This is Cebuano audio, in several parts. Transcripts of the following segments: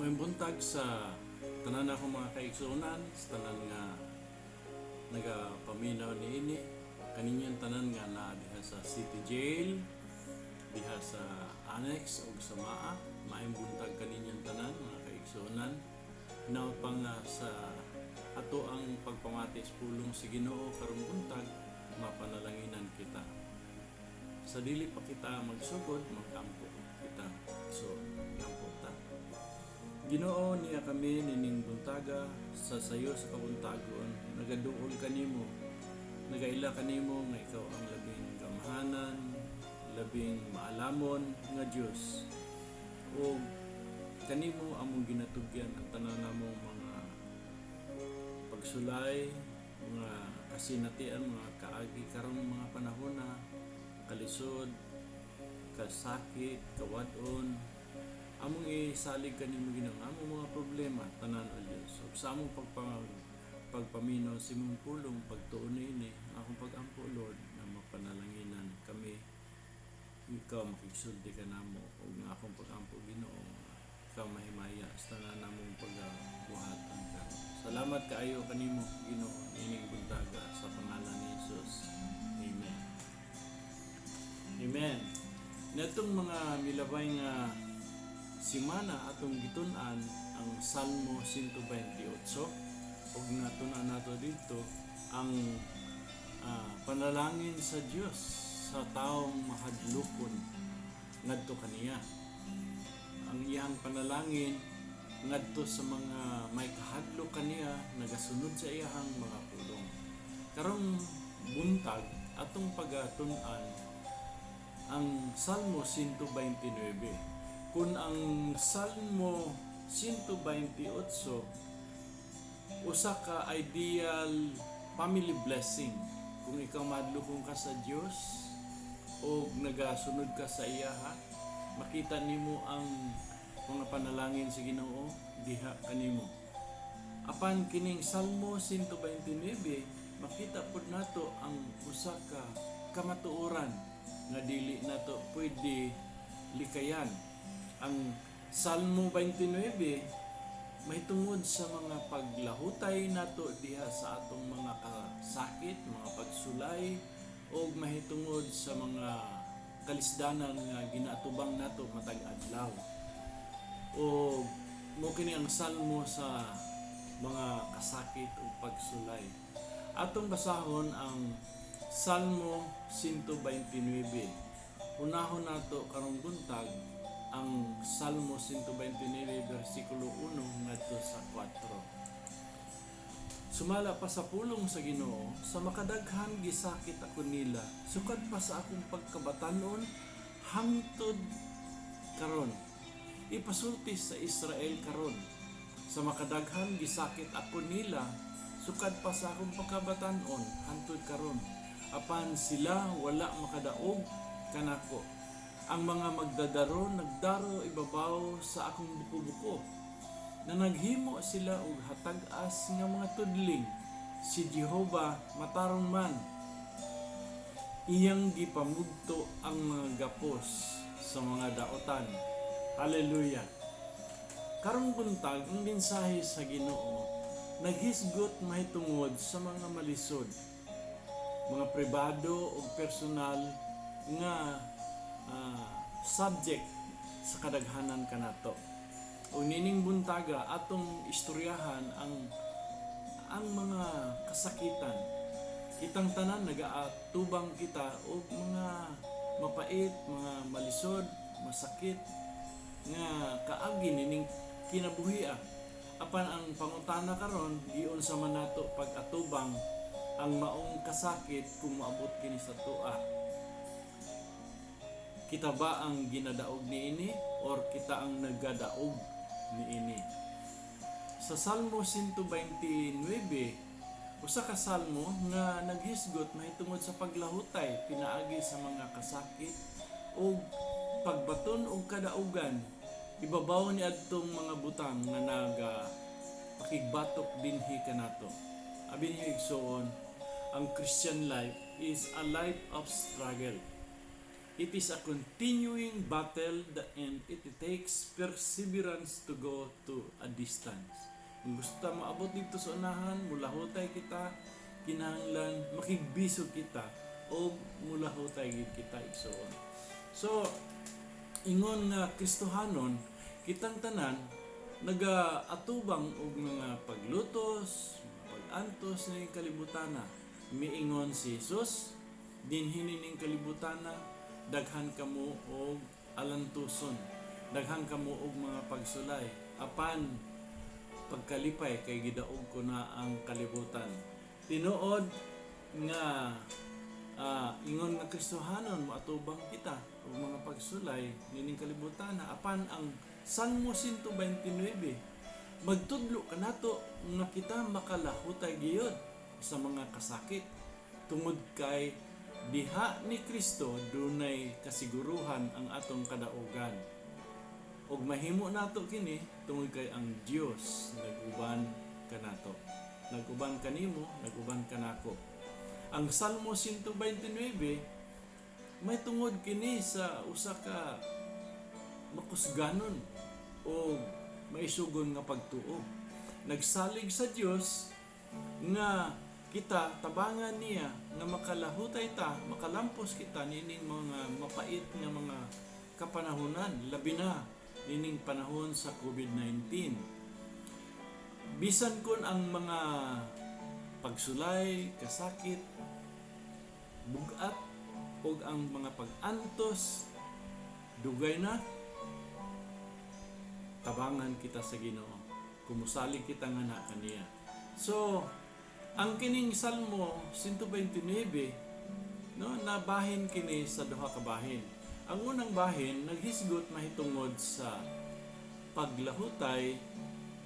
Maayong buntag sa tanan akong mga kaigsuonan, sa tanan nga nagapaminaw niini, kaninyong tanan nga naa diha sa City Jail, diha sa Annex ug sa MAA. Maayong buntag kaninyong tanan, mga kaigsuonan. Hinaot pa nga sa ato ang pagpamati sa pulong sa Ginoo karong buntag, mapanalanginan kita. Sa dili pa kita magsugod, magampo kita. So, gampo ta. Ginoo, niya kami nining buntaga sa sayo sa kabuntagon, nagaduol kanimo, nagaila kanimo nga ikaw ang labing gamhanan, labing maalamon nga Dios. Ug kanimo among ginatugyan ang tanan namong mga pagsulay, mga kasinatian, mga kaagi karong mga panahon na kalisod, kasakit, kawad-on, among isalig kanimo, Ginoo, ang among mga problema tanan, o Dios. Ug sa among pagpaminaw sa imong pulong, pagtuon niini, ang akong pagampo, Lord, na mapanalanginan kami, ikaw makigsulti ka namo, ug ang akong pagampo, Ginoo, ikaw mahimaya sa tanan namong pagabuhatan karon. Salamat kaayo kanimo, Ginoo, niining buntaga, sa pangalan ni Jesus. Amen. Amen. Netong mga milabay nga simana, atong gitun-an ang Salmo 128 ug natun-an nato dito ang panalangin sa Dios sa taong mahadlokon ngadto kaniya. Ang iyang panalangin ngadto sa mga may kahadlok kaniya, nagasunod sa iyang mga pulong. Karong buntag, atong pagatun-an ang Salmo 129. Kung ang Salmo 128 usa ka ideal family blessing, kung ikaw mahadlokon ka sa Dios o nagasunod ka sa iyaha, makita nimo ang mga panalangin sa Ginoo diha kanimo. Apan kining Salmo 129, makita pud nato ang usa ka kamatuoran nga dili nato pwede likayan. Ang Salmo 29 mahitungod sa mga paglahutay nato diha sa atong mga kasakit, mga pagsulay, o mahitungod sa mga kalisdanan nga ginaatubang nato matag adlaw. O mo kini ang salmo sa mga kasakit o pagsulay. Atong basahon ang Salmo 129. Unahon nato karong buntag ang Salmo 129 bersikulo 1 ngadto sa 4. Sumala pa sa pulong sa Ginoo, sa makadaghan gisakit ako nila, sukad pa sa akong pagkabatanon hangtod karon. Ipasulti sa Israel karon. Sa makadaghan gisakit ako nila, sukad pa sa akong pagkabatanon hangtod karon. Apan sila wala makadaog kanako. Ang mga magdadaro nagdaro ibabaw sa akong buko-buko na naghimo sila og hatag-as nga mga tudling. Si Jehova matarong man, iyang gipamugto ang mga gapos sa mga daotan. Hallelujah. Karong buntag, ang mensahe sa Ginoo naghisgot mahitungod sa mga malisod, mga pribado o personal nga subject sa kadaghanan kanato. O nining buntaga, atong istoryahan ang mga kasakitan. Kitang tanan nagaatubang kita og mga mapait, mga malisod, masakit nga kaagi nining kinabuhia. Apan ang pangutana karon, giunsa man nato pag-atubang ang maong kasakit kung maabot kini sa atoa? Kita ba ang ginadaog niini or kita ang nagadaog niini? Sa Salmo 129, usa ka salmo nga naghisgot mahitungod sa paglahutay pinaagi sa mga kasakit o pagbaton og kadaugan ibabaw ni adtong mga butang nga naga pakigbatok dinhi kanato. Abi ninyo, igsoon, ang Christian life is a life of struggle. It is a continuing battle and it takes perseverance to go to a distance. Kung gusto ta maabot didto sa unahan, mulahutay kita, kinahanglan makigbisog kita o mulahutay gid kita, igsoon. So, ingon nga Kristohanon, kitang tanan nagaatubang og mga paglutos, mga pag-antos ning kalibutana. Miingon si Jesus, "Dinhi ning kalibutana, daghan kamo og alantuson, daghan kamo og mga pagsulay. Apan pagkalipay kay gidaog ko na ang kalibutan." Tinuod nga ingon nga Kristohanon, moatubang kita og mga pagsulay nining kalibutan, apan ang Salmo 129 magtudlo kanato nga kita makalahutay gayud sa mga kasakit tungod kay diha ni Kristo dunay kasiguruhan ang atong kadaugan, ug mahimo nato kini tungod kay ang Dios nag-uban kanato, nag-uban kanimo, nag-uban kanako. Ang Salmo 129 may tungod kini sa usa ka makusganon o maisugon nga pagtuo. Nagsalig sa Dios nga kita tabangan niya nga makalahutay ta, makalampos kita nining mga mapait nga mga kapanahonan, labi na nining panahon sa COVID-19. Bisan kun ang mga pagsulay, kasakit, bugat ug ang mga pag-antos dugay na, tabangan kita sa Ginoo. Kumusalig kita nga na kaniya. So, ang kining Salmo 129, no, nabahin kini sa duha ka bahin. Ang unang bahin naghisgot mahitungod sa paglahutay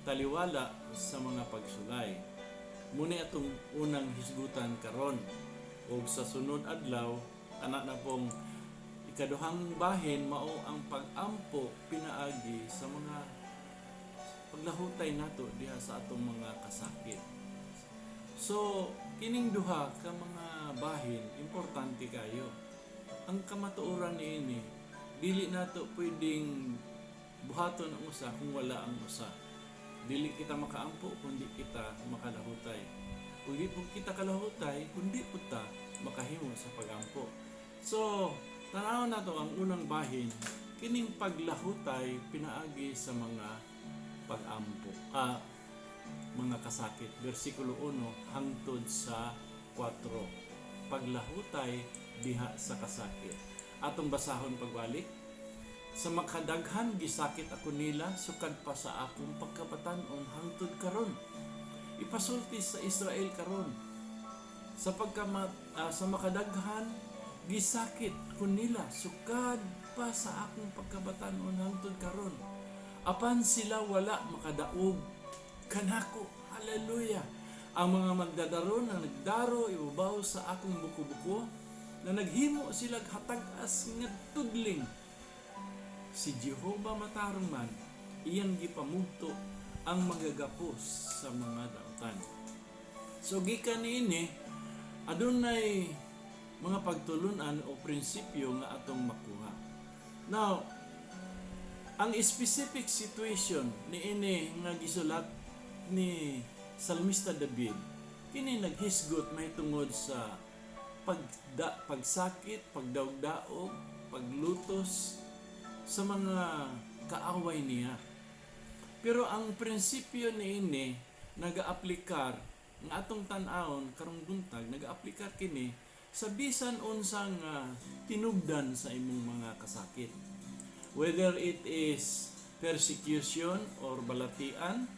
taliwala sa mga pagsulay. Muna atong unang hisgutan karon, ug sa sunod adlaw kana na pong ikaduhang bahin, mao ang pag-ampo pinaagi sa mga paglahutay nato diha sa atong mga kasakit. So, kining duha ka mga bahin importante kayo. Ang kamatuoran niini, dili nato pwedeng buhaton ang usa kung wala ang usa. Dili kita makaampo kung di kita makalahutay. Kung di po kita kalahutay, kundi po ta makahimo sa pagampo. So, tanaw nato ang unang bahin, kining paglahutay pinaagi sa mga pag-ampo. Mga kasakit. Versikulo 1 hangtod sa 4. Paglahutay diha sa kasakit. Atong basahon pagbalik. "Sa makadaghan gisakit ako nila sukad pa sa akong pagkabatanon hangtod karon. Ipasulti sa Israel karon. Sa makadaghan gisakit ko nila sukad pa sa akong pagkabatanon hangtod karon. Apan sila wala makadaog kanako." Hallelujah. "Ang mga magdadaro na nagdaro ibabaw sa akong buko-buko, na naghimo sila hatag-as nga tudling. Si Jehova matarong man, iyang gipamugto ang magagapos sa mga dautan." So gikan niini, adunay mga pagtulunan o prinsipyo nga atong makuha. Now, ang specific situation niini nga gisulat ni Salmista David, kini naghisgot mahitungod sa pagsakit, pagdaog-daog, paglutos sa mga kaaway niya. Pero ang prinsipyo niini nagaaplikar nga atong tan-awon karong buntag, nagaaplikar kini sa bisan unsang tinubdan sa imong mga kasakit. Whether it is persecution or balatian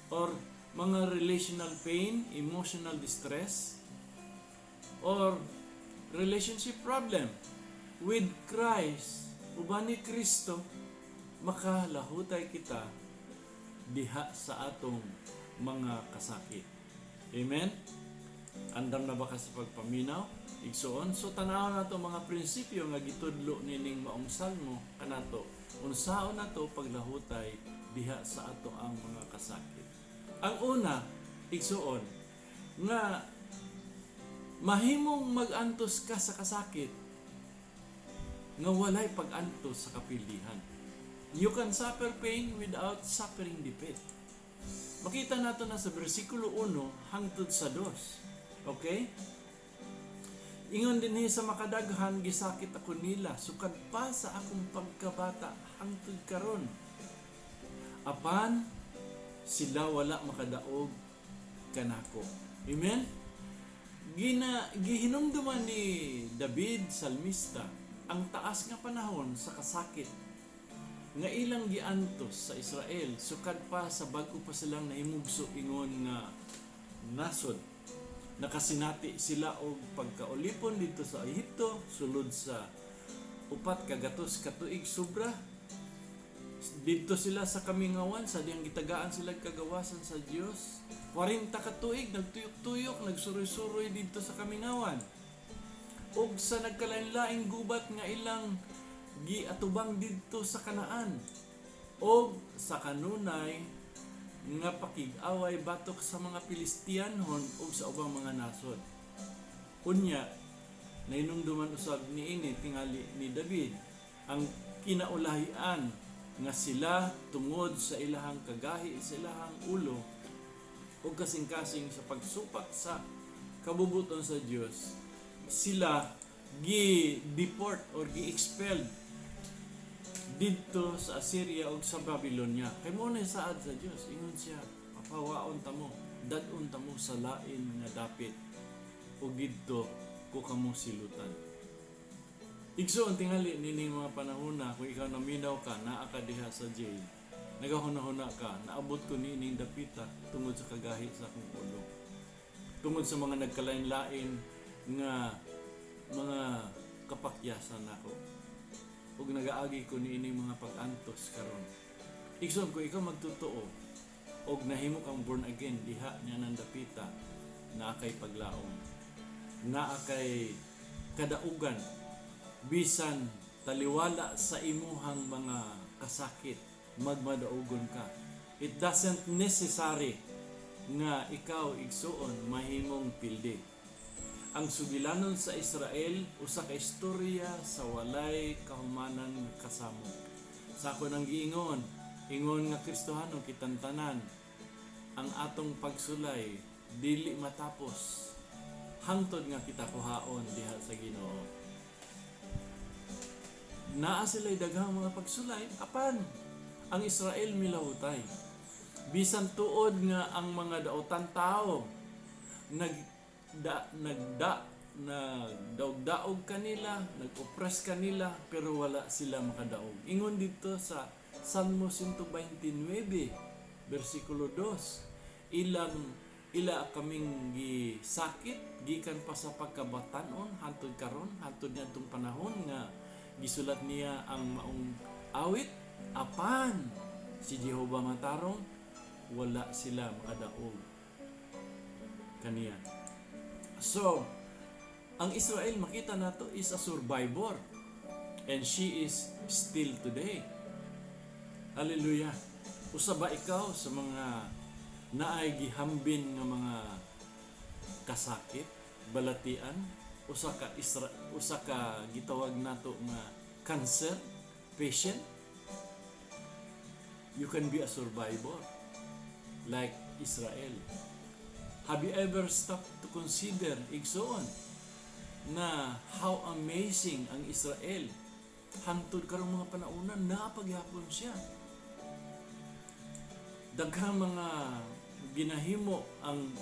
or mga relational pain, emotional distress, or relationship problem. With Christ, uban ni Kristo, makalahutay kita diha sa atong mga kasakit. Amen? Andam na ba ka sa pagpaminaw, igsoon? So tanaw nato mga prinsipyo nga gitudlo nining maong salmo kanato. Unsaon nato paglahutay diha sa ato ang mga kasakit. Ang una, igsoon, nga mahimong magantos ka sa kasakit. nga walay pag-antos sa kapildihan. You can suffer pain without suffering defeat. Makita nato na sa versikulo 1 hangtod sa 2. Okay? Ingon dinhi sa makadaghan, gisakit ako nila sukad pa sa akong pagkabata hangtod karon. Apan sila wala makadaog kanako. Amen? Gihinumduman ni David salmista ang taas nga panahon sa kasakit nga ilang giantos sa Israel sukad pa sa bag-o pa silang nahimugso ingon nga nasod. Nakasinati sila og pagkaulipon didto sa Ehipto sulod sa 400 ka tuig sobra. Didto sila sa kamingawan sa diyang gitagaan sila kagawasan sa Dios. 40 ka tuig nagtuyok-tuyok, nagsuroy-suroy didto sa kamingawan ug sa nagkalain-laing gubat nga ilang giatubang didto sa Kanaan og sa kanunay nga pakig-away batok sa mga Filistianhon ug sa ubang mga nasod. Unya, nahinumduman usab niini tingali ni David ang kinaulahian nga sila tungod sa ilahang kagahi sa ilahang ulo ug kasing-kasing sa pagsupak sa kabubuton sa Dios, sila gi-deport or gi-expelled didto sa Assyria ug sa Babylonia. Kay mao na saad sa Dios, ingon siya, "Papawaon ta mo, dad-on ta mo sa lain nga dapit ug didto ko kamo silutan." Igsoon, tingali nining mga panahon na kung ikaw naminaw ka, naa ka diha sa jail, nagahuna-huna ka, "Naabot ko niining dapita tungod sa kagahi sa akong ulo. Tungod sa mga nagkalain-lain nga mga kapakyasan nako. Ug nagaagi ko niining mga pag-antos karon." Igsoon, kung ikaw magtotoo og nahimo kang born again diha niya nang dapita, naa kay paglaom. Naa kay kadaugan bisan taliwala sa imuhang mga kasakit, magmadaugon ka. It doesn't necessary nga ikaw, igsuon, mahimong pildi. Ang sugilanon sa Israel, usa ka istorya sa walay kahumanan nga kasamok. Sa ako nang giingon, ingon nga Kristohano kitang tanan, ang atong pagsulay dili matapos hangtod nga kita kuhaon diha sa Ginoo. Naa sila'y daghang mga pagsulay, apan ang Israel milahutay. Bisan tuod nga ang mga daotan tao nag da nagda nagdaog-daog kanila, nag-oppress kanila, pero wala sila makadaog. Ingon dito sa Salmo 129, versikulo 2, ilang ila kaming gisakit gikan pa sa pagkabatanon hantod karon, hantod niadtong panahon nga gisulat niya ang maong awit, apan si Jehova matarong, wala sila makadaog kaniya. So, ang Israel, makita nato, is a survivor. And she is still today. Hallelujah. Usa ba ikaw sa mga naay gihambin nga mga kasakit, balatian, usa ka gitawag nato nga cancer patient? You can be a survivor like Israel. Have you ever stopped to consider, igsoon, na how amazing ang Israel? Hangtod karong mga panaunan, naa pa gihapon siya. Daghang mga ginahimo ang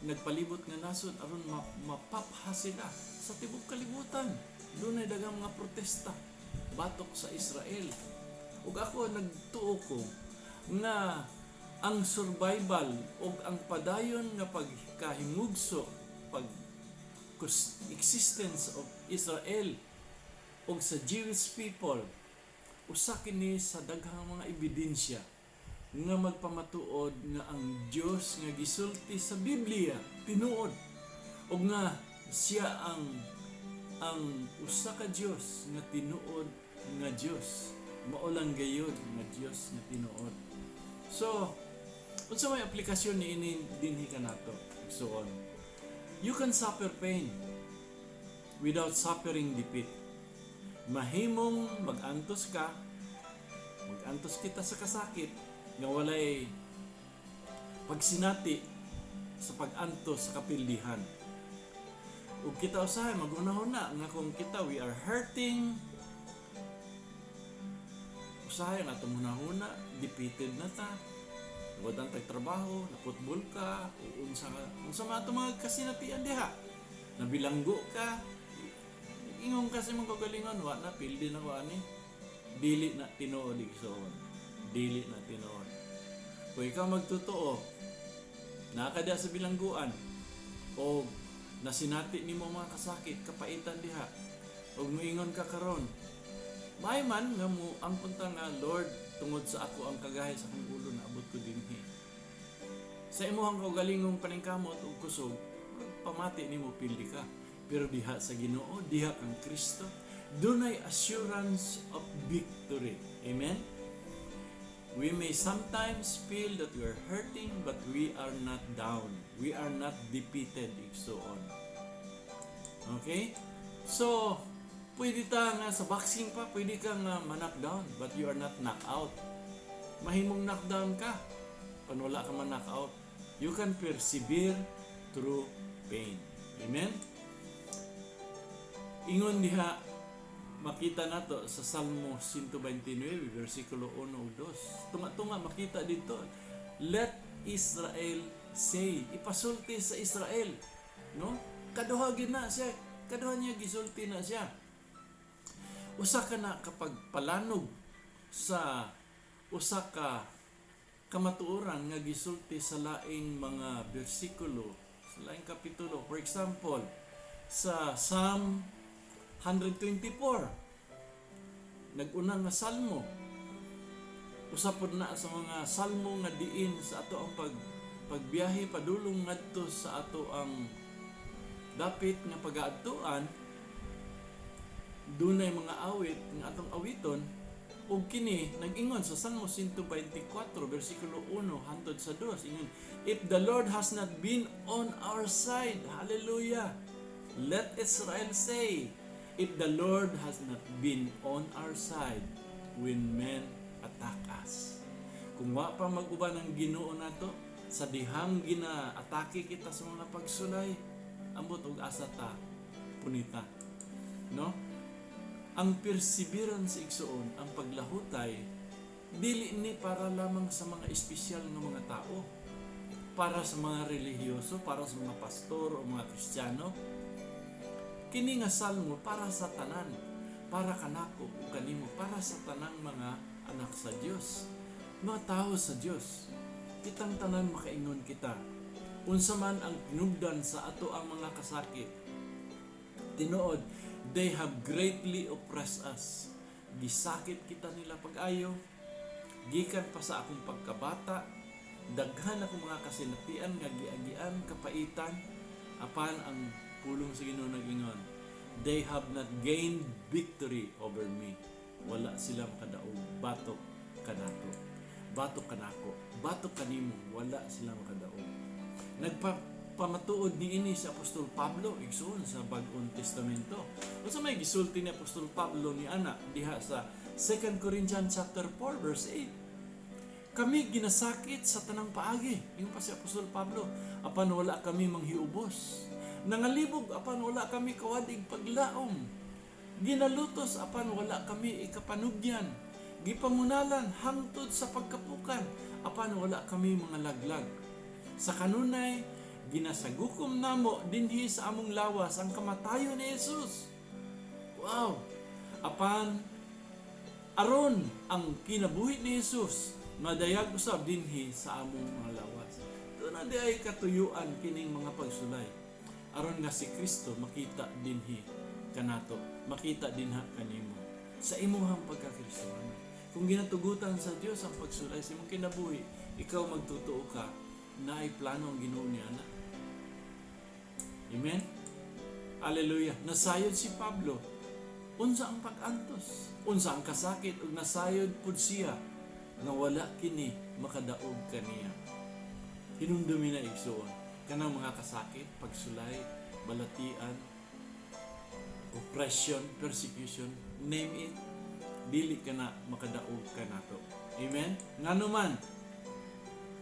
nagpalibot nga nasod aron mapapha sila sa tibok kalibutan. Dunay daghang mga protesta batok sa Israel. Ug ako nagtuo ko nga ang survival ug ang padayon nga pagkahimugso, pag existence of Israel ug sa Jewish people, usa kini sa daghang mga ebidensya nga magpamatuod nga ang Dios nga gisulti sa Biblia tinuod ug nga siya ang usa ka Dios nga tinuod nga Dios, mao lang gayud nga Dios nga tinuod. So unsa may aplikasyon niini dinhi kanato, igsoon? You can suffer pain without suffering defeat. Mahimong mag-antos ka, mag-antos kita sa kasakit nga walay pagsinati sa pag-antos sa kapildihan. Ug kita usahay maghuna-huna nga kung kita, we are hurting, usahay nga atong hunahuna, defeated na ta, wadan tag trabaho, naputbol ka, o unsa ka, unsa man ato mga kasinatian diha. Nabilanggo ka, ingon ka sa imong kagalingon, "Wa na, pildi na ko ani." Dili na tinuod, igsoon. Dili na tinuod. Kung ikaw magtotoo, naa ka diha sa bilangguan, o nasinati nimo ang mga kasakit, kapaitan diha, o muingon ka karon, may man nga mo ang punta nga, "Lord, tungod sa ako ang kagahay sa akong ulo, naabot ko dinhi." Sa imuhang kaugalingong paningkamot ug kusog, pamati nimo pildi ka. Pero diha sa Ginoo, diha kang Kristo, dunay assurance of victory. Amen? We may sometimes feel that we are hurting, but we are not down. We are not defeated, so on. Okay? So, pwede ta nga sa boxing pa, pwede ka nga ma-knockdown, but you are not knocked out. Mahimong knockdown ka, pan wala ka man knock out. You can persevere through pain. Amen? Ingon diha, makita nato sa Salmo 129, versikulo 1 ug 2. Tunga-tunga makita dito. Let Israel say, ipasulti sa Israel, no? Kaduha gid na siya, kaduha niya gisulti na siya. Usa ka na kapag palanog sa usa ka kamatuoran nga gisulti sa laing mga bersikulo, sa laing kapitulo. For example, sa Psalm 124, nag-una nga salmo, usa pod na sa mga salmo nga diin sa ato ang pagbiyahe padulong ngadto sa ato ang dapit nga pagaadtuan, dunay mga awit nga atong awiton, ug kini nag-ingon sa Salmo 124 bersikulo 1 hantod sa 2, ingon, "If the Lord has not been on our side," hallelujah, let Israel say, "If the Lord has not been on our side when men attack us." Kung wa pa mag-uban ang Ginoo nato sa dihang gina-atake kita sa mga pagsulay, ambot og asa ta punita, no? Ang perseverance, igsoon, ang paglahutay, dili ni para lamang sa mga espesyal nga mga tao, para sa mga relihiyoso, para sa mga pastor o mga Kristiyano. Kini nga salmo para sa tanan, para kanako ug kanimo, para sa tanang mga anak sa Dios, mga tao sa Dios. Kitang tanan makaingon kita. Unsa man ang tinubdan sa ato ang mga kasakit, tinuod, they have greatly oppressed us. Gisakit kita nila pag-ayo, gikan pa sa akong pagkabata, daghan akong mga kasinatian nga giagian, kapaitan, apan ang pulong sa Ginoo nag-ingon, "They have not gained victory over me." Wala sila makadaog batok kanato. Batok kanako, batok kanimo, wala sila makadaog. Nagpamatuod ni ini si Apostol Pablo, igsoon, sa Bag-ong Testamento. Unsa may gisulti ni Apostol Pablo ni ana diha sa 2 Corinthians chapter 4 verse 8? "Kami ginasakit sa tanang paagi." Ingon pa si Apostol Pablo, "Apan wala kami manghiubos. Nangalibog apan wala kami kawadig paglaom. Ginalutos apan wala kami ikapanugyan. Gipangunalan hangtod sa pagkapukan apan wala kami mga laglag. Sa kanunay ginasagukom namo dinhi sa among lawas ang kamatayon ni Jesus." Wow! Apan aron ang kinabuhi ni Jesus madayag usab dinhi sa among mga lawas. Doon na di ay katuyuan kining mga pagsulay. Aron nga si Kristo makita dinhi kanato, makita dinha kanimo sa imuhang pagkakristohano. Kung ginatugutan sa Dios ang pagsulay sa imong kinabuhi, ikaw magtotoo ka na ay plano ang Ginoo niya na. Amen? Hallelujah. Nasayod si Pablo. Unsa ang pag-antos? Unsa ang kasakit? Ug nasayod pud siya nga wala kini makadaog kaniya. Hinumdumi na, igsoon, kanang mga kasakit, pagsulay, balatian, oppression, persecution. name it, dili ka na makadaog kanato. Amen? Ngano man,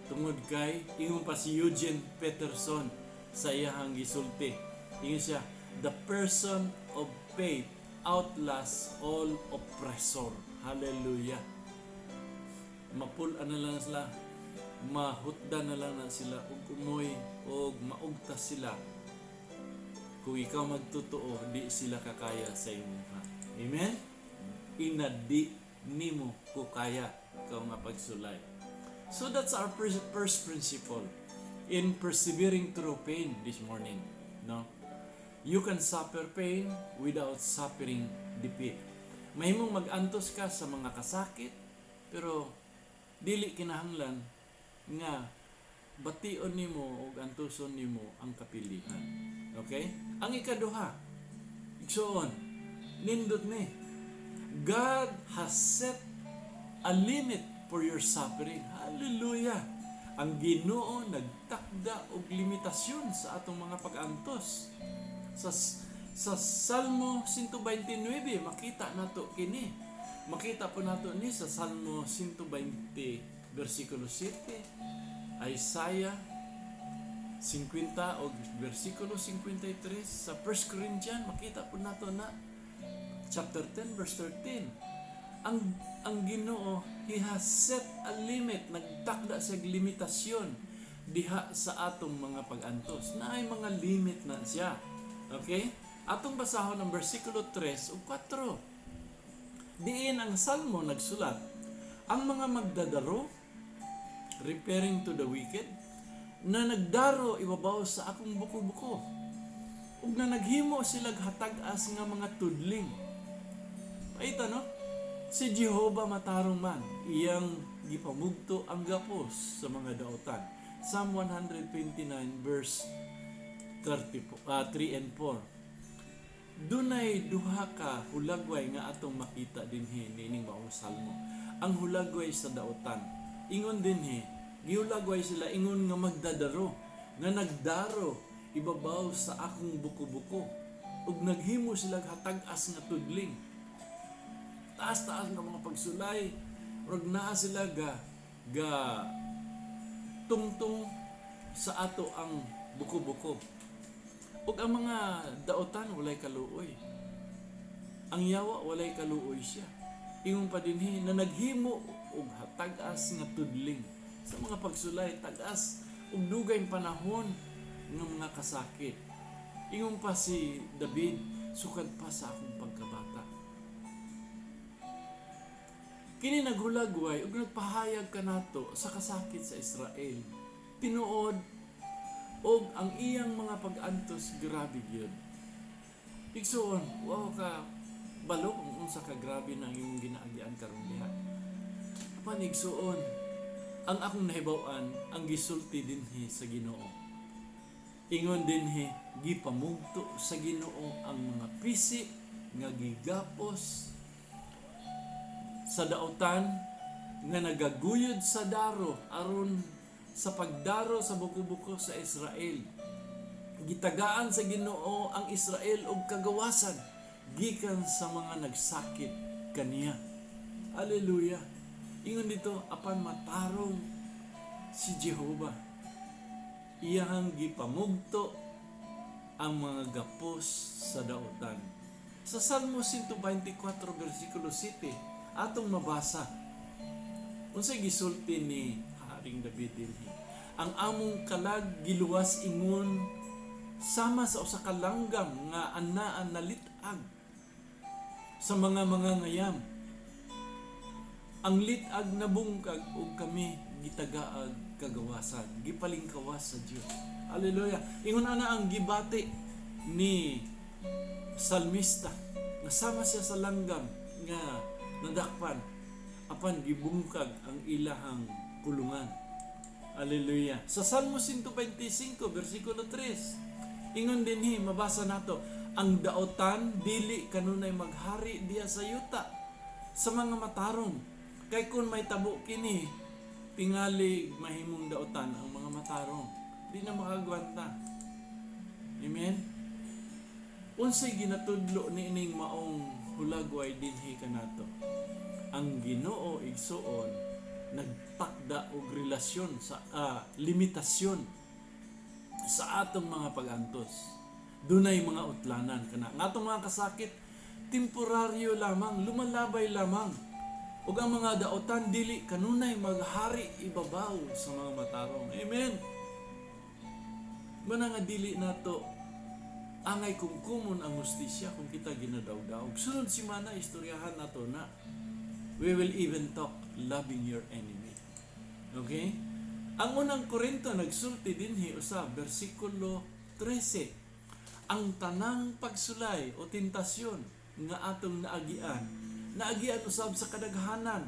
tungod kay ingon pa si Eugene Peterson sa iyahang gisulti. Ingon siya, "The person of faith outlasts all oppressor." Hallelujah. Mapul-an na lang sila, mahutda na lang na sila ug umoy og maugtas sila. Kung ikaw magtotoo, di sila kakaya sa imo. Amen? Ina di nimo ko kaya ikaw nga pagsulay. So that's our first principle in persevering through pain this morning. No? You can suffer pain without suffering defeat. Mahimong mag-antos ka sa mga kasakit, pero dili kinahanglan nga bation nimo ug antuson nimo ang kapilihan. Okay? Ang ikaduha, igsuon, nindot ni. God has set a limit for your suffering. Hallelujah! Ang Ginoo nagtakda og limitasyon sa atong mga pag-antos. Sa Salmo 129 makita nato kini. Makita po nato ni sa Salmo 120 versikulo 7, Isaiah 50 o versikulo 53, sa 1 Corinthians makita po nato na chapter 10 verse 13. Ang Ginoo, He has set a limit, nagtakda siya og limitasyon diha sa atong mga pag-antos. Naay mga limit na siya. Okay? Atong basahon ang versikulo 3 ug 4. Diin ang Salmo nagsulat, ang mga magdadaro, referring to the wicked, na nagdaro ibabaw sa akong buko-buko, ug na naghimo sila hatag-as nga mga tudling. Paita, no? Si Jehova matarong man, iyang gipamugto ang gapos sa mga dautan. Psalm 129 verse 30, 3 and 4. Dunay duha ka hulagway nga atong makita dinhi niining maong salmo. Ang hulagway sa dautan. Ingon dinhi, gihulagway sila ingon nga magdadaro, nga nagdaro ibabaw sa akong buko-buko, ug naghimo sila hatag-as nga tudling. Taas-taas nga mga pagsulay, ug naa sila ga ga tungtong sa ato ang buko-buko. Ug ang mga dautan walay kaluoy. Ang yawa, walay kaluoy siya. Ingon pa dinhi na naghimo og hatag-as nga tudling sa mga pagsulay, tag-as ug dugay panahon nga mga kasakit. Ingon pa si David, sukad pa sa akong pagkabata. Kini naghulagway ug nagpahayag kanato sa kasakit sa Israel. Tinuod og ang iyang mga pag-antos grabe gyud. Igsuon, wa ka balo kung unsa ka grabe na ang imong ginaagian karon diha. Apan igsuon, ang akong nahibaw-an ang gisulti dinhi sa Ginoo. Ingon dinhi, gipamugto sa Ginoo ang mga pisi nga gigapos sa dautan nga nagaguyod sa daro aron sa pagdaro sa buko-buko sa Israel. Gitagaan sa Ginoo ang Israel og kagawasan gikan sa mga nagsakit kaniya. Hallelujah. Ingon dito, apan matarong si Jehova. Iyang gipamugto ang mga gapos sa dautan. Sa Salmo 124 versikulo 7, atong mabasa unsay gisulti ni Haring David dinhi. Ang among kalag giluwas ingon sama sa usa ka langgam nga anaa nalit-ag sa mga mangangayam. Ang lit-ag nabungkag ug kami gitagaag kagawasan, gipalingkawas sa Dios. Hallelujah. Ingon ana ang gibati ni salmista. Nasama siya sa langgam nga nadakpan apan gibungkag ang ilahang kulungan. Hallelujah. Sa Salmo 125 versikulo 3, ingon dinhi, mabasa nato, ang daotan dili kanunay maghari diha sa yuta sa mga matarong. Kay kung may tabo kini, tingali mahimong daotan ang mga matarong. Di na makagwanta. Amen. Unsay ginatudlo ni ining maong hulagway dinhi kanato. Ang Ginoo, igsuon, nagtakda og relasyon sa limitasyon sa atong mga pag-antos. Dunay mga utlanan kana. Ang atong mga kasakit, temporaryo lamang, lumalabay lamang. Ug ang mga daotan dili kanunay maghari ibabaw sa mga matarong. Amen. Mao na nga dili nato angay kumkumon ang hustisya kung kita ginadawdaw. Sunod simana, istoryahan nato na. We will even talk loving your enemy. Okay? Ang Unang Korinto nagsulti dinhi usab, bersikulo 13. Ang tanang pagsulay o tentasyon nga atong naagian, naagian usab sa kadaghanan.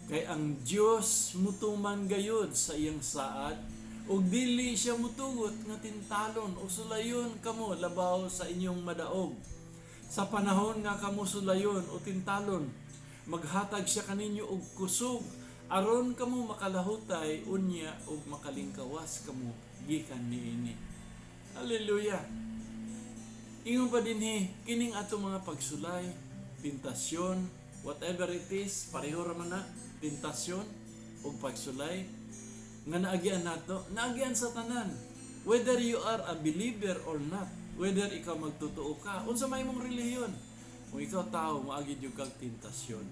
Kay ang Dios mutuman gayud sa iyang saad ug dili siya mutugot nga tintalon o sulayon kamo labaw sa inyong madaog. Sa panahon nga kamo sulayon o tintalon, maghatag siya kaninyo og kusog aron kamo makalahutay unya ug makalingkawas kamo gikan niini. Hallelujah. Ingon pa dinhi, kining ato mga pagsulay, tentasyon, whatever it is, pareho ra man na, tentasyon ug pagsulay nga naagian nato, naagian sa tanan. Whether you are a believer or not, whether ikaw magtotoo ka, unsa may imong relihiyon, kung ikaw tao, maagi jud kag tentasyon.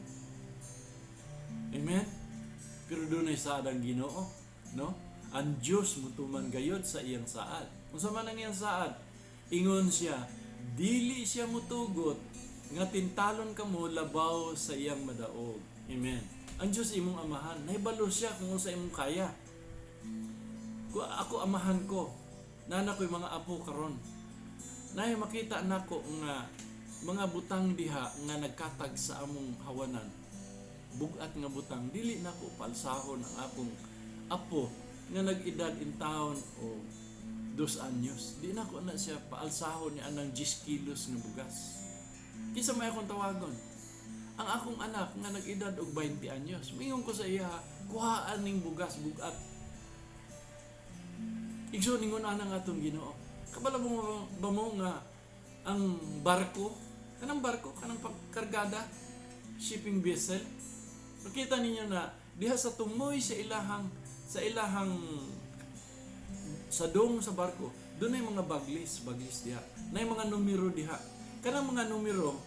Amen? Pero dunay saad ang Ginoo, no? Ang Dios mutuman gayod sa iyang saad. Unsa man ang iyang saad? Ingon siya, dili siya mutugot nga tintalon kamo labaw sa iyang madaog. Amen. Ang Dios imong amahan, nahibalo siya kung unsa imong kaya. Kung ako, amahan ko, naa na ko'y mga apo karon. Nay makita nako nga mga butang diha nga nagkatag sa among hawanan. Bugat nga butang, dili nako palsahon ang akong apo nga nag-edad in taon o 2 anyos. Di nako na siya paalsahon ni anang 10 kilos nga bugas. Kinsa may akong tawagon? Ang akong anak nga nag-edad og 20 anyos. Mingon ko sa iya, "Kuhaan ning bugas, bugat." Igsoon, ingon ana nga atong Ginoo. Kabalo mo ba mo nga ang barko, kanang barko, kanang pagkargada, shipping vessel, makita ninyo na diha sa tumoy sa ilahang sa dong sa barko, doon ay mga baglis, baglis diha. Na mga numero diha. Kanang mga numero,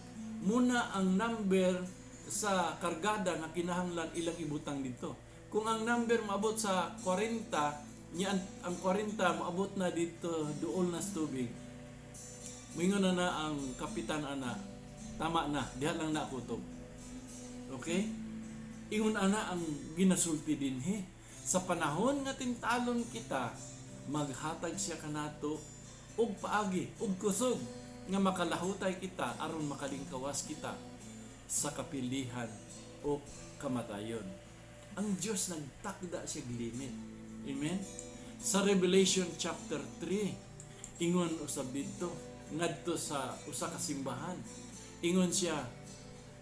muna ang number sa kargada nga kinahanglan ilang ibutang dito. Kung ang number maabot sa 40, niya ang 40 maabot na dito duol na sa tubig. Moingon na na ang kapitan ana, "Tama na, diha lang na kutob." Okay? Ingon ana ang ginasulti dinhi. Sa panahon nga tintalon kita, maghatag siya kanato og paagi, og kusog nga makalahutay kita aron makalingkawas kita sa kapilihan o kamatayon. Ang Diyos nagtakda siya limit. Amen? Sa Revelation chapter 3, ingon usab didto ngadto sa usa ka simbahan. Ingon siya,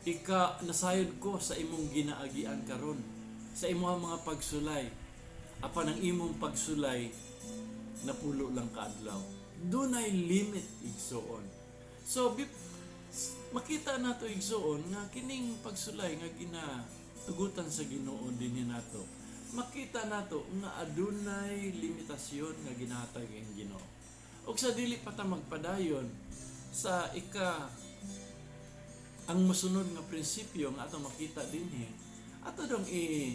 "Ika nasayod ko sa imong ginaagian karon, sa imong mga pagsulay. Apan ang imong pagsulay napulo lang kaadlaw." Dunay limit, igsuon. So makita nato, igsuon, nga kining pagsulay nga ginatugutan sa Ginoo dinhi nato. Makita nato nga adunay limitasyon nga ginahatag ang Ginoo. Ug sa dili pa ta magpadayon sa ika ang mosunod nga prinsipyo nga atong makita dinhi, ato dong i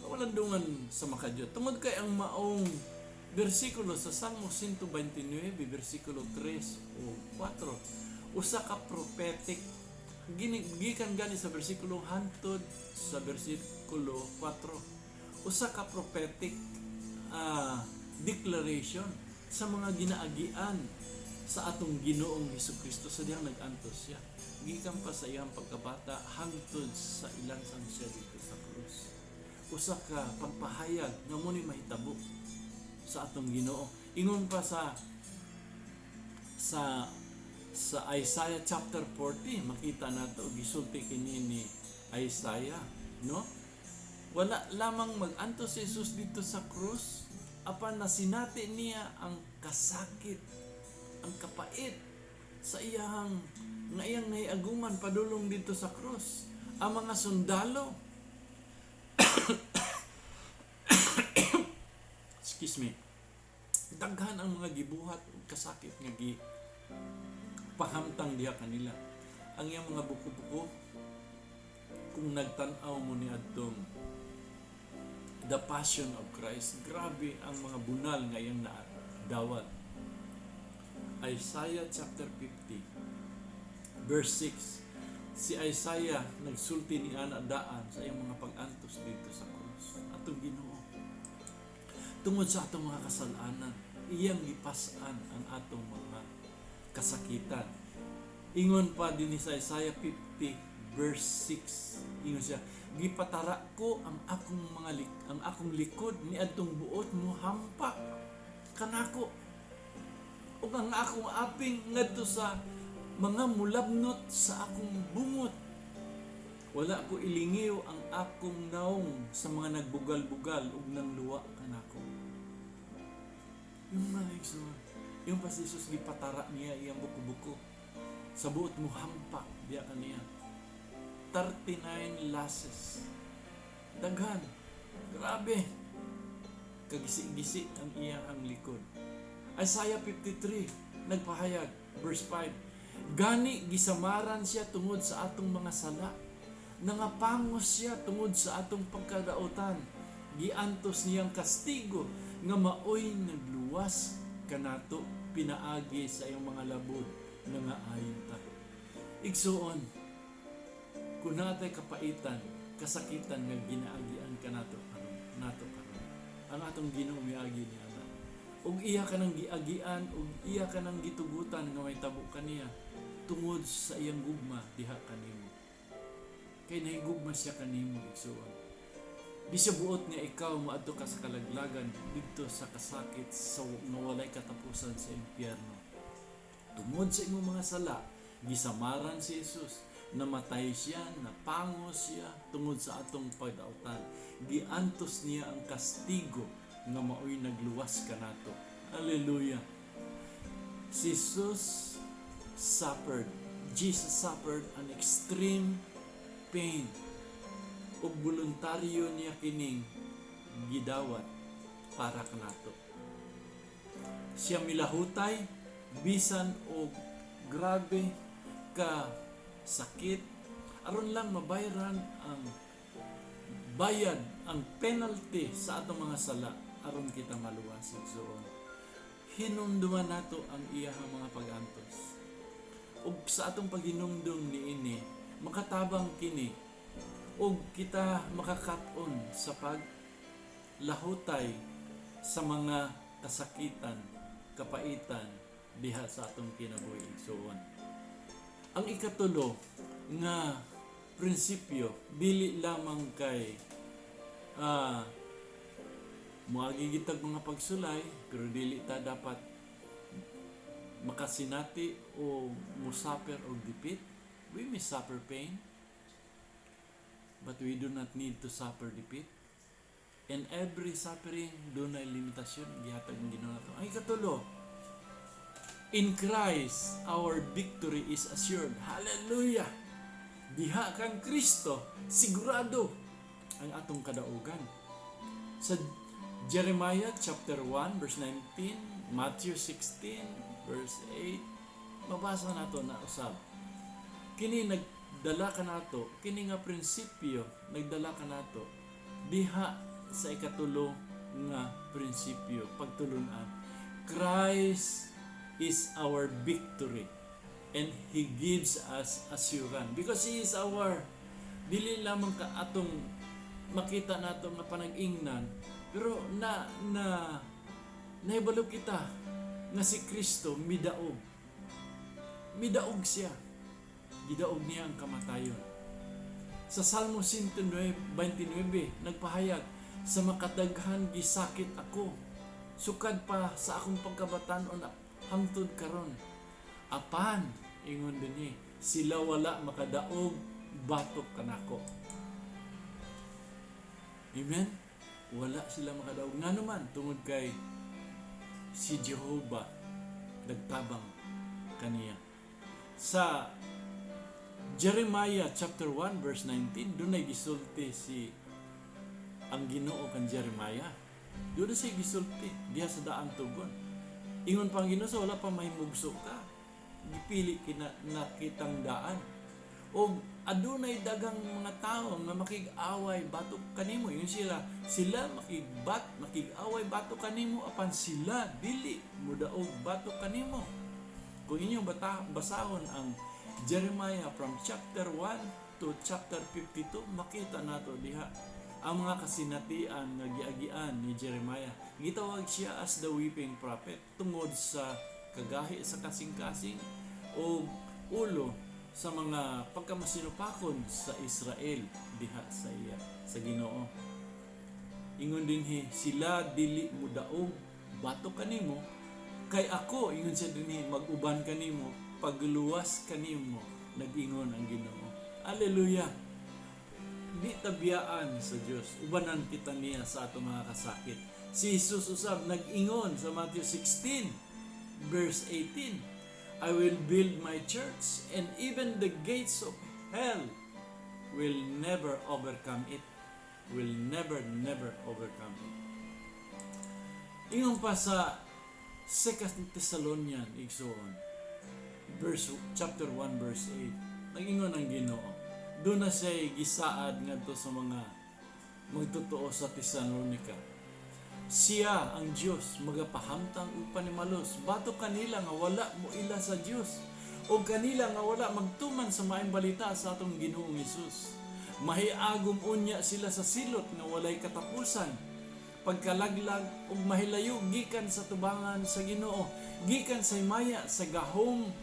walandungan sa makadiyot. Tungod kay ang maong bersikulo sa Salmo 129 bersikulo 3 o 4, usa ka prophetic gini, gikan gani sa bersikulo hantod sa bersikulo 4, usa ka prophetic declaration sa mga ginaagian sa atong Ginoong Hesus Kristo sa dihang nag-antos siya gikan pa sa iyang pagkabata hangtod sa ilansang siya dito sa krus. Usa ka pagpahayag nga mo ni mahitabo sa atong Ginoo. Ingon pa sa Isaiah chapter 40, makita nato gisulti kini ni Isaiah, no? Wala lamang mag-antos si Jesus dito sa krus, apan nasinati niya ang kasakit, ang kapait. Sa iyang nga iyang nahiaguman padulong didto sa krus. Ang mga sundalo, excuse me, daghan ang mga gibuhat ug kasakit nga gi pahamtang diha kanila. Ang iyang mga buko-buko, kung nagtan-aw mo ni adtong The Passion of Christ, grabe ang mga bunal nga iyang nadawat. Isaiah chapter 50 verse 6. Si Isaiah nagsulti ni ana daan sa iyang mga pag-antos didto sa krus. Atong Ginoo, tungod sa atong mga kasalanan, iyang gipas-an ang atong mga kasakitan. Ingon pa din sa Isaiah 50 verse 6. Ingon siya, "Gipatara ko ang akong likod niadtong buot mo hampak kanako ug ang akong aping ngadto sa mga mulabnot sa akong bungot. Wala ko ilingiw ang akong naong sa mga nagbugal-bugal ug nangluwa kanako." Yung mga igsoon, yung pa si Jesus, gipatara niya iyang buko-buko sa buot mo hampak diya kaniya. 39 lashes. Daghan. Grabe. Kagisi-gisi ang iyang likod. Isaiah 53, nagpahayag, verse 5. "Gani gisamaran siya tungod sa atong mga sala. Nangapangos siya tungod sa atong pagkadautan. Giantos niyang kastigo nga maoy nagluwas kanato. Pinaagi sa iyang mga labod nga ayon ta." Igsuon, kung natay kapaitan, kasakitan nga ginaagian kanato karon, nato karon, ang atong Ginoo miagi niya na. Ug iya ka nang giagian, ug iya ka nang gitugutan nga may tabo kaniya tungod sa iyang gugma diha kanimo. Kay nahigugma siya kanimo, igsuon. Di siya buot nga ikaw maadto ka sa kalaglagan didto sa kasakit sa nga walay katapusan sa impyerno. Tungod sa imong mga sala, gisamaran si Jesus, namatay siya, napangos siya tungod sa atong pagdautan. Giantos niya ang kastigo nga maoy nagluwas kanato. Hallelujah. Si Jesus suffered. Jesus suffered an extreme pain. Ug voluntaryo niya kining gidawat para kanato. Siya milahutay bisan og grabe ka sakit aron lang mabayaran ang bayad, ang penalty sa atong mga sala aron kita maluwas, igsoon. Hinumduman nato ang iyahang mga pag-antos. Ug sa atong paghinumdum niini, makatabang kini ug kita makakat-on sa paglahutay sa mga kasakitan, kapaitan diha sa atong kinabuhi, igsoon. Ang ikatulo nga prinsipyo, dili lamang kay moagi gitag mga pagsulay, pero dili ta dapat makasinati o musuffer og defeat. We may suffer pain, but we do not need to suffer defeat. In every suffering, dunay limitasyon gihatag ng Ginoo nato. Ang ikatulo, in Christ our victory is assured. Hallelujah! Diha kang Kristo, sigurado ang atong kadaugan. Sa Jeremiah chapter 1 verse 19, Matthew 16 verse 8, mabasa nato na usab. Kini nagdala kanato, kini nga prinsipyo nagdala kanato diha sa ikatulo nga prinsipyo, pagtulunan. Christ is our victory and He gives us assurance because He is our, dili lamang ka atong makita nato nga panag-ingnan, pero na na nahibalo kita nga si Kristo midaog, midaog siya, gidaog niya ang kamatayon. Sa Salmo 129 nagpahayag, "Sa makadaghan gisakit ako sukad pa sa akong pagkabatan-on hangtod karon. Apan," ingon dinhi, "sila wala makadaog batok kanako." Amen. Wala sila makadaog, ngano man? Tungod kay si Jehovah nagtabang kaniya. Sa Jeremiah chapter 1 verse 19, dunay gisulti si ang Ginoo kan Jeremiah. Doon siya gisulti diha sa daang tugon. Ingon pa ang Ginoo sa wala pa mahimugso ka, gipili kina nakitang daan. O adunay dagang mga tao nga makig-away batok kanimo. Ingon sila, sila makig-away batok kanimo, apan sila dili mudaog batok kanimo. Kung inyong basahon ang Jeremiah from chapter 1 to chapter 52, makita nato diha ang mga kasinatian nga giagian ni Jeremiah. Gitawag siya as the weeping prophet tungod sa kagahi sa kasing-kasing o ulo sa mga pagkamasinupakon sa Israel diha sa iya sa Ginoo. Ingon dinhi, sila dili mudaog batok kanimo kay ako, ingon siya dinhi, mag-uban kanimo, pagluwas kanimo, nag-ingon ang Ginoo. Hallelujah. Di tabiyaan sa Dios. Ubanan kita niya sa atong mga kasakit. Si Jesus usab nag-ingon sa Matthew 16 verse 18, "I will build my church, and even the gates of hell will never overcome it." Will never, never overcome it. Ingon pa sa 2 Thessalonian, igsoon, verse chapter 1 verse 8. Nag-ingon ang Ginoo. Doon na siya gisaad ngadto sa mga magtotoo sa Thessalonica. Siya ang Dios magapahamtang ug panimalos batok kanila nga wala mo ila sa Dios o kanila nga wala magtuman sa maayong balita sa atong Ginoong Hesus. Mahiagom unya sila sa silot nga walay katapusan, pagkalaglag ug mahilayo gikan sa tubangan sa Ginoo, gikan sa himaya sa gahom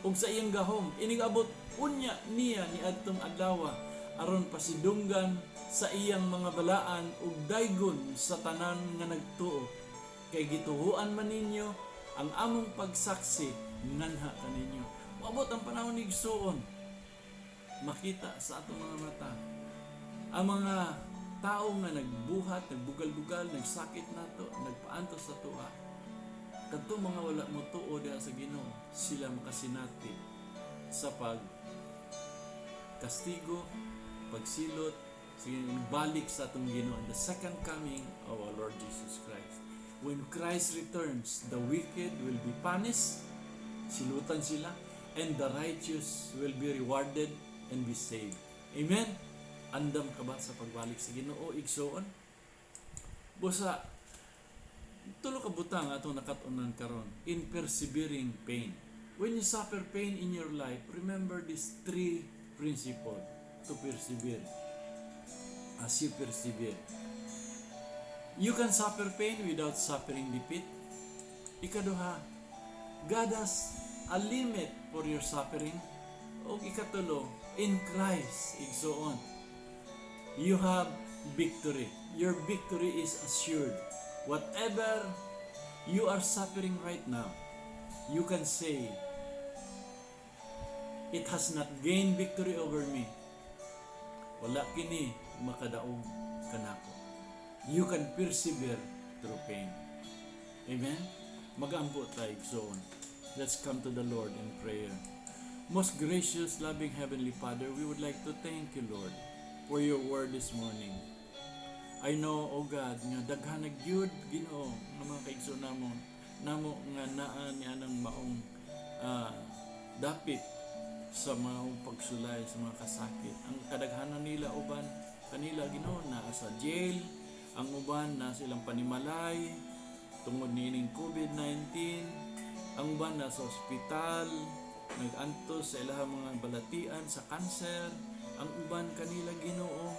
ug sa iyang gahom inig-abot unya niya ni adtong adlaw aron pasidunggan sa iyang mga balaan ug daygon sa tanan nga nagtuo, kay gituohan man ninyo ang among pagsaksi nganha kaninyo. Moabot ang panahon, igsuon, makita sa atong mga mata ang mga tao nga nagbuhat, nagbugal-bugal, nagsakit nato, nagpaantos sa atoa. Kadto mga wala mo tuo diha sa Ginoo, sila makasinati sa pag kastigo, pagsilot, sige, balik sa atong Ginoo, the second coming of our Lord Jesus Christ. When Christ returns, the wicked will be punished, silutan sila, and the righteous will be rewarded and be saved. Amen? Andam ka ba sa pagbalik sa Ginoo, igsoon? Busa, tulo ka butang atong nakat-unan karon in persevering pain. When you suffer pain in your life, remember these three principle to persevere. As you persevere, you can suffer pain without suffering defeat. Ikaduha, God has a limit for your suffering. O ikatulo, in Christ, igsoon, you have victory. Your victory is assured. Whatever you are suffering right now, you can say, "It has not gained victory over me." Wala kini makadaog kanako. You can persevere through pain. Amen? Magampo tayo, igsoon. Let's come to the Lord in prayer. Most gracious, loving Heavenly Father, we would like to thank you, Lord, for your word this morning. I know, O God, nga daghan na gyud, Ginoo, nga mga kaigsoon namo namo nga naa ni anang maong dapit sa maong pagsulay sa mga kasakit. Ang kadaghanan nila, uban kanila, Ginoo, naa sa jail, ang uban na silang panimalay tungod niining COVID-19, ang uban na sa ospital, nag-antos sa ilahang mga balatian sa kanser, ang uban kanila, Ginoo,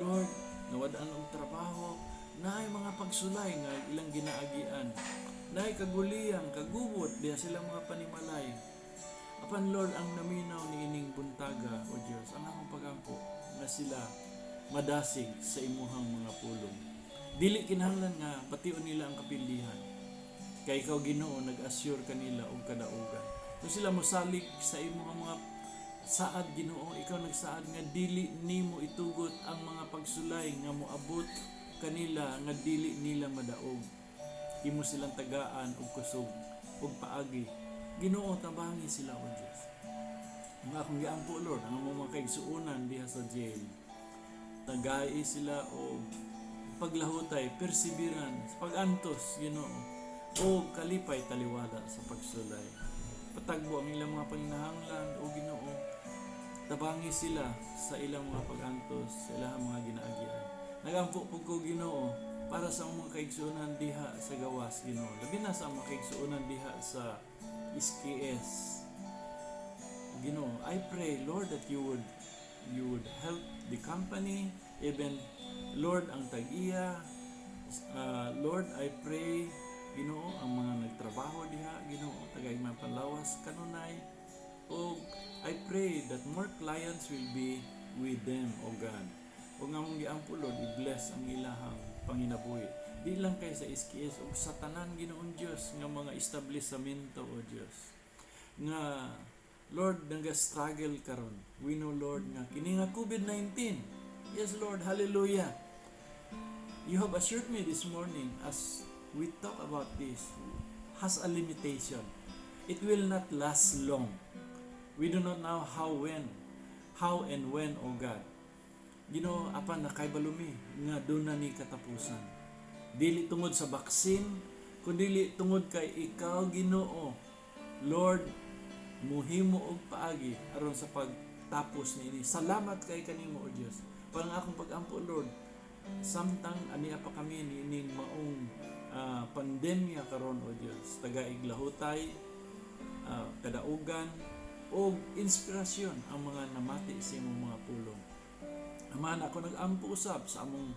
Lord, nawad-an og trabaho, naay mga pagsulay nga ilang ginaagian. Naay kaguliyang, kagubot diha sila mga panimalay. Apan Lord, ang naminaw ni ining buntaga, O Dios, ang akong pagampo nga sila madasig sa imuhang mga pulong. Dili kinahanglan nga bation nila ang kapildihan. Kay ikaw, Ginoo, nag-assure kanila og kadaugan. Kung sila mosalig sa imong mga saad, Ginoo, ikaw nagsaad nga dili nimo itugot ang mga pagsulay nga moabot kanila nga dili nila madaog. Imo silang tagaan og kusog og paagi. Ginoo, tabangi sila, O Dios. Ang akong giampo, Lord, ang among mga kaigsuonan diha sa jail. Tagai sila og paglahutay, perseverance, pag-antos, Ginoo, o kalipay taliwala sa pagsulay. Patagbo ang ilang mga panginahanglan, o Ginoo. Tabangi sila sa ilang mga pag-antos, sa ilang mga ginaagian. Nagampo po ko, Ginoo, para sa mga kaigsuonan diha sa gawas, Ginoo. Labi na sa mga kaigsuonan diha sa SKS. Ginoo, I pray, Lord, that you would help the company, even, Lord, ang tag-iya. Lord, I pray, Ginoo, ang mga nagtrabaho diha, Ginoo, tagay mga panlawas kanunay. O I pray that more clients will be with them, O God. O nga among giampo, Lord, i-bless ang ilahang panginabuhi. Di lang kay sa SKS ug sa tanan, Ginoong Dios, nga mga establishmento, O Dios. Nga, Lord, naga-struggle karon. We know, Lord, nga kini nga COVID-19. Yes, Lord, hallelujah. You have assured me this morning as we talk about this has a limitation. It will not last long. We do not know how and when, O God. Ginoo, apan nakaybalo mi nga duna ni katapusan. Dili tungod sa vaccine, kundi tungod kay ikaw, Ginoo, Lord, muhimo og paagi aron sa pagtapos niini. Salamat kay kanimo, O Dios. Parang akong pag-ampo, Lord, samtang ania pa kami niining maong pandemya karon, O Dios, tagaig lahutay, kadaugan og inspirasyon ang mga namati sa imong mga pulong. Amahan, ako nag-ampo usab sa among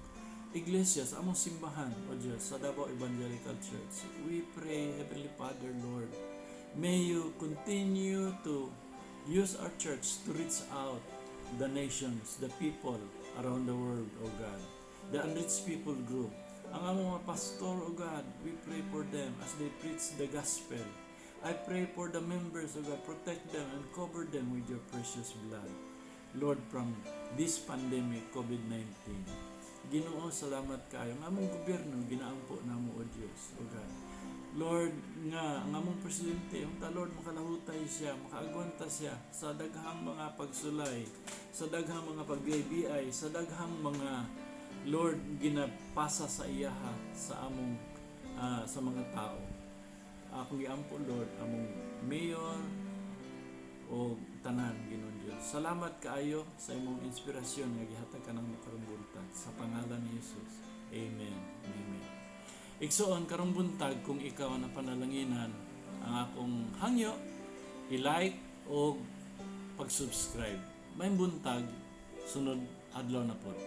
iglesia, sa among simbahan, O Diyos, sa Davao Evangelical Church. We pray, Heavenly Father, Lord, may you continue to use our church to reach out the nations, the people around the world, O God. The unreached people group. Ang among mga pastor, O God, we pray for them as they preach the gospel. I pray for the members, O God, protect them and cover them with your precious blood. Lord, from this pandemic, COVID-19. Ginoo, salamat kayo. Ang among gobyerno, ginaampo namo, O Diyos, O God. Lord, nga, ang among presidente, unta, Lord, makalahutay siya, makaagwanta siya sa daghang mga pagsulay, sa daghang mga pagbiyay, sa daghang mga, Lord, ginapasa sa iyaha sa among sa mga tao. Akong giampo, Lord, among mayor o tanan, Ginoong Dios. Salamat kaayo sa imong inspirasyon nga gihatag kanamo karong buntag sa pangalan ni Jesus. Amen. Amen. Igsoon, karong buntag, kung ikaw ang napanalanginan ang akong hangyo, i-like o pag-subscribe. May buntag, sunod adlaw na pod.